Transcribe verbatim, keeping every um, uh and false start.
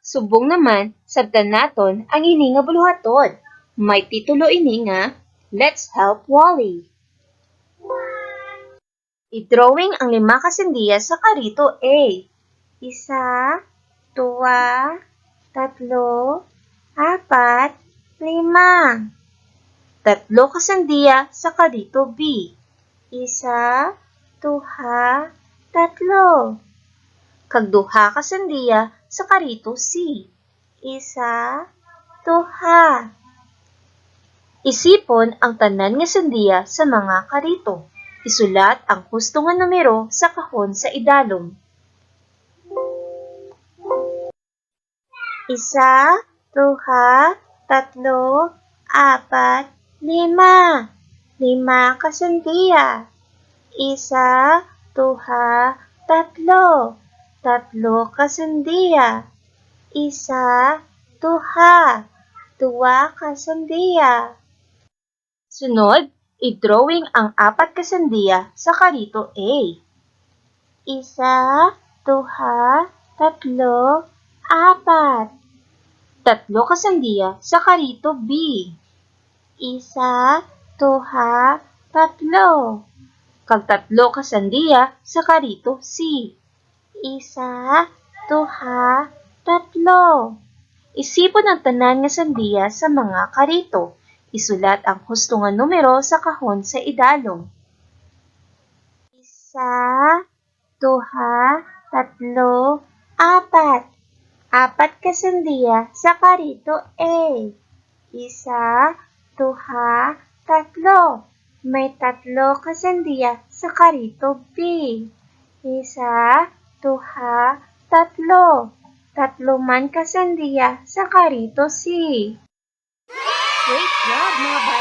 Subong naman, sabtan naton ang ini nga buluhaton. May titulo ini nga, Let's Help Wally. I-drawing ang lima ka sandiya sa karito A. Isa, duha, tatlo, apat, lima. Tatlo ka sandiya sa karito B. Isa, duha, tatlo. Kag duha ka sandiya sa karito C. Isa, duha. Isipon ang tanan nga sandiya sa mga karito. Isulat ang husto nga numero sa kahon sa idalom. Isa, duha, tatlo, apat, lima. Lima ka sandiya. Isa, duha, tatlo. Tatlo ka sandiya. Isa, duha. Duha ka sandiya. Sunod, i-drawing ang apat ka sandiya sa karito A. Isa, duha, tatlo, apat. Tatlo ka sandiya sa karito B. Isa, duha, tatlo. Kag tatlo ka sandiya sa karito C. Isa, duha, tatlo. Isipon ang tanan nga sandiya sa mga karito. Isulat ang husto nga numero sa kahon sa idalom. Isa, duha, tatlo, apat. Apat ka sandiya sa karito A. Isa, duha, tatlo. May tatlo ka sandiya sa karito B. Isa, duha, tatlo. Tatlo man ka sandiya sa karito C. Great job, mga